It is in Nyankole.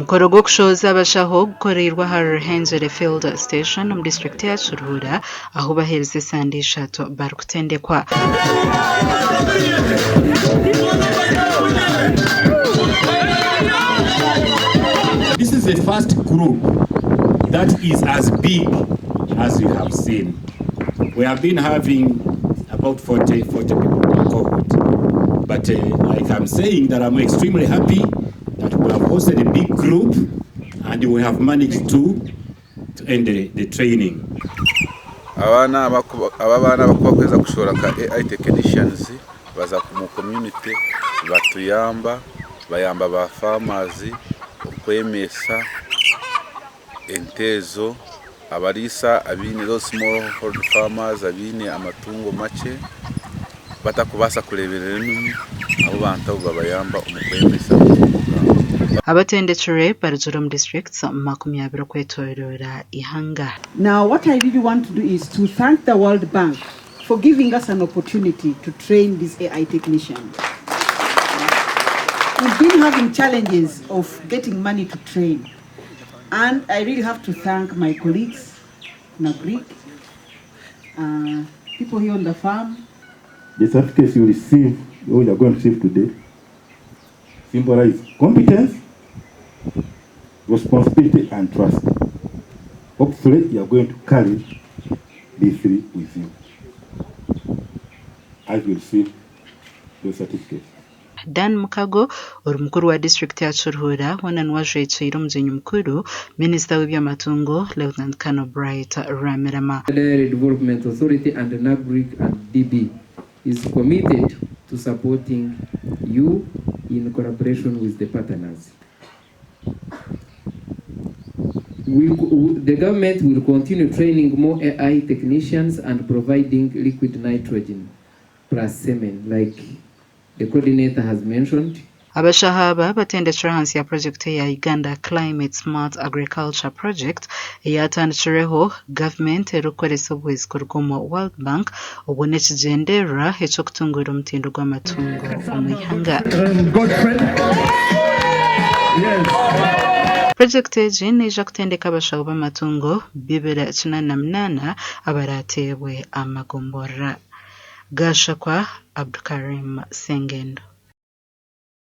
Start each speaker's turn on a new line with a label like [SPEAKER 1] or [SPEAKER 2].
[SPEAKER 1] Omukoro gw'okushohoza abashaho gukoreirwe ahari Ruhengeri Field Station omu disiturikiti ya Kiruhura ahu baheerize esande ishatu barikutendekwa.
[SPEAKER 2] This is the first group that is as big as you have seen. We have been having about 40, 40 people per cohort. But like I'm saying that I'm extremely happy that we have hosted a big group and we have managed to, to end the, the training.
[SPEAKER 3] Abaana aba abaana abakuba kweza kushohora nka AI technicians baza mu community batuyamba bayamba ba farmers okwemesa ente ezo abariisa abaine those small hold farmers abaine amatungo makye batakubaasa kureeberera enimi abo bantu abo babayamba omu kwemesa amatungo gaabo.
[SPEAKER 1] Abatendekirwe barugire omu disiturikiti 20 okwetoroora eihanga.
[SPEAKER 4] Now what I really want to do is to thank the World Bank for giving us an opportunity to train these AI technicians. We've been having challenges of getting money to train. And I really have to thank my colleagues, NAGRIC, people here on the farm.
[SPEAKER 5] The certificates you receive, or you are going to receive today, symbolize competence, responsibility, and trust. Hopefully, you are going to carry these three with you as you receive those certificates.
[SPEAKER 1] Dan Mukago ori mukuru wa disiturikiti ya Kiruhura hoona niwe ajwekyeire omugyenyi mukuru minisita w'eby'amatungo Lieutenant Colonel Bright Rwamirama.
[SPEAKER 6] Dairy Development Authority and NAGRIC and DB is committed to supporting you in collaboration with the partners. We, the government will continue training more AI technicians and providing liquid nitrogen plus semen like the coordinator has mentioned.
[SPEAKER 1] Abashaho aba batendekirwe ahansi ya purojekiti eya Uganda Climate Smart Agriculture Project eyatandikirweho gavumenti erikukoresa obuhwezi kuruga omu World Bank obwo n'ekigyendererwa eky'okutunguura omutindo gw'amatungo omu ihanga. Purojekiti egi neija kutendeka abashaho b'amatungo bibira kinaana na munaana abarateebwe amagomborora. Gashakwa Abdukarim Sengendo.